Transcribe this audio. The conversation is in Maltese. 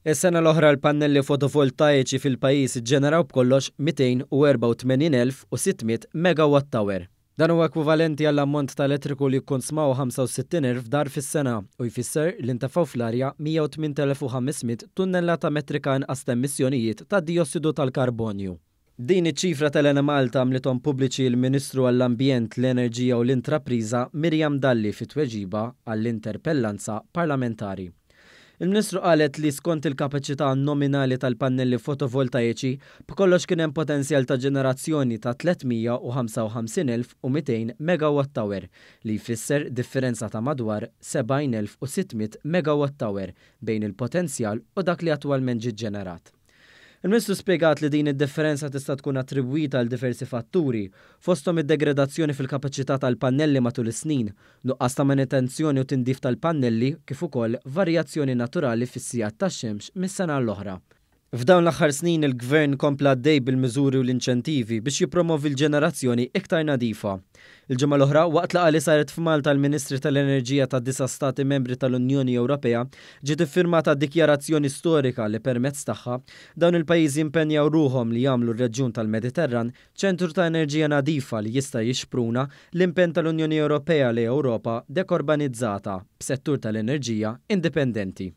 Is-sena l-oħra l-pannelli fotovoltaiċi fil-pajjiż iġġeneraw b'kollox 284,600 megawatt hour. Dan huwa ekwivalenti għall-ammont ta' elettriku li jikkunsmaw 65,000 dar fis-sena u jfisser li ntefgħu fl-arja 108,500 tunnellata metrika inqas ta' emissjonijiet ta' diossidu tal-karbonju. Din iċ-ċifra tal-Enemalta għamlithom pubbliċi l-Ministru għall-Ambjent, l-Enerġija u l-Intrapriża Miriam Dalli fi tweġiba għall-interpellanza parlamentari. Il-Ministru qalet li skont il-kapaċità nominali tal-pannelli fotovoltaiċi, b'kollox kien hemm potenzjal ta' ġenerazzjoni ta' 355,200 megawatt hour, li jfisser differenza ta' madwar 70,600 megawatt hour bejn il-potenzjal u dak li attwalment ġie ġġenerat. Il-Ministru spjegat li din id-differenza tista' tkun attribwita għal diversi fatturi, fosthom id-degredazzjoni fil-kapaċità tal-pannelli matul is-snin, nuqqas ta' manutenzjoni u tindif tal-pannelli kif ukoll varjazzjoni naturali fis-sigħat tax-xemx mis-sena għall-oħra. F'dawn l-aħħar snin il-Gvern kompla għaddej bil-miżuri u l-inċentivi biex jippromovi l-ġenerazzjoni iktar nadifa. Il-ġimgħa l-oħra, waqt laqgħa li saret f'Malta l-Ministri tal-Enerġija ta' disa' Stati Membri tal-Unjoni Ewropea, ġiet iffirmata dikjarazzjoni storika li permezz tagħha, dawn il-pajjiżi impenjaw ruħhom li jagħmlu r-reġjun tal-Mediterran ċentru ta' enerġija nadifa li jista' jixpruna l-impenn tal-Unjoni Ewropea lejn Ewropa dekorbanizzata b'settur tal-enerġija indipendenti.